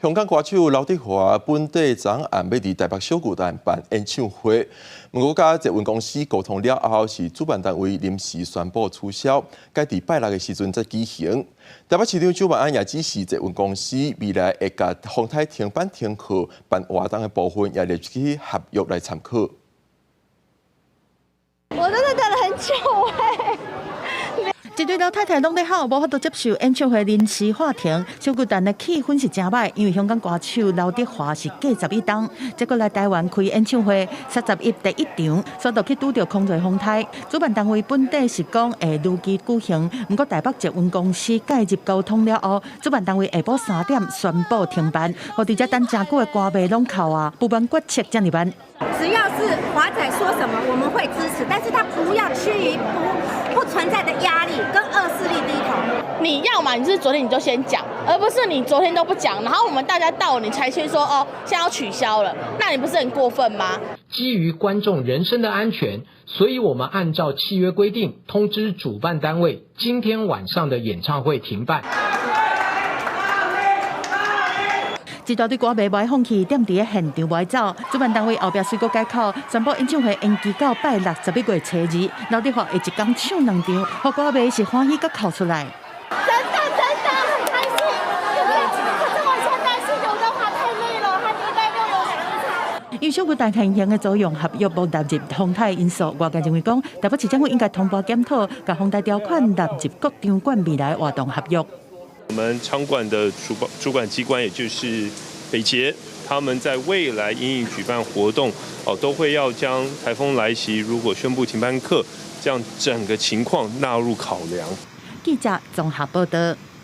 香港歌手劉德華本底昨暗欲佇台北小巨蛋辦演唱會，毋過佮捷運公司溝通了後，是主辦單位臨時宣布取消，改佇拜六的時陣才舉行。台北市長蔣萬安也指示捷運公司未來會共風颱停班停課辦活動的部分，也列入去合約來參考。我真的等了很久欸。一對老太太攏咧哭，無法度接受演唱會臨時喊停。小巨蛋的氣氛是誠䆀，因為香港歌手劉德華是過11冬，這閣來台灣開演唱會，31第一場，煞著去拄著空墜風颱。主辦單位本底是講會如期舉行，毋過台北捷運公司介入溝通了後，主辦單位下晡3點宣布停辦，予佇遮等誠久的歌迷攏哭啊，不滿決策遮爾慢。只要是華仔說什麼，我們會支持，但是他不要趨於不存在的壓力跟惡勢力低頭。你要嘛，你是昨天你就先講，而不是你昨天都不講，然後我們大家到你才去說哦，現在要取消了，那你不是很過分嗎？基於觀眾人身的安全，所以我們按照契約規定通知主辦單位，今天晚上的演唱會停辦。一大堆歌迷無放棄，踮佇咧現場無愛走。主辦單位後壁隨閣改口，宣布演唱會延期到拜六11月初2。劉德華會一工唱兩場，予歌迷是歡喜閣哭出來。真的真的很開心，可是我現在擔心劉德華太累了，他禮拜六有兩場。因為小巨蛋現行的租用合約無納入風颱因素，外界認為講，台北市政府應該通盤檢討，共風颱條款納入各場館未來活動合約。我們場館的主管機關，也就是北捷，他們在未來因應舉辦活動，哦，都會要將颱風來襲，如果宣布停班課，這樣整個情況納入考量。記者綜合報道。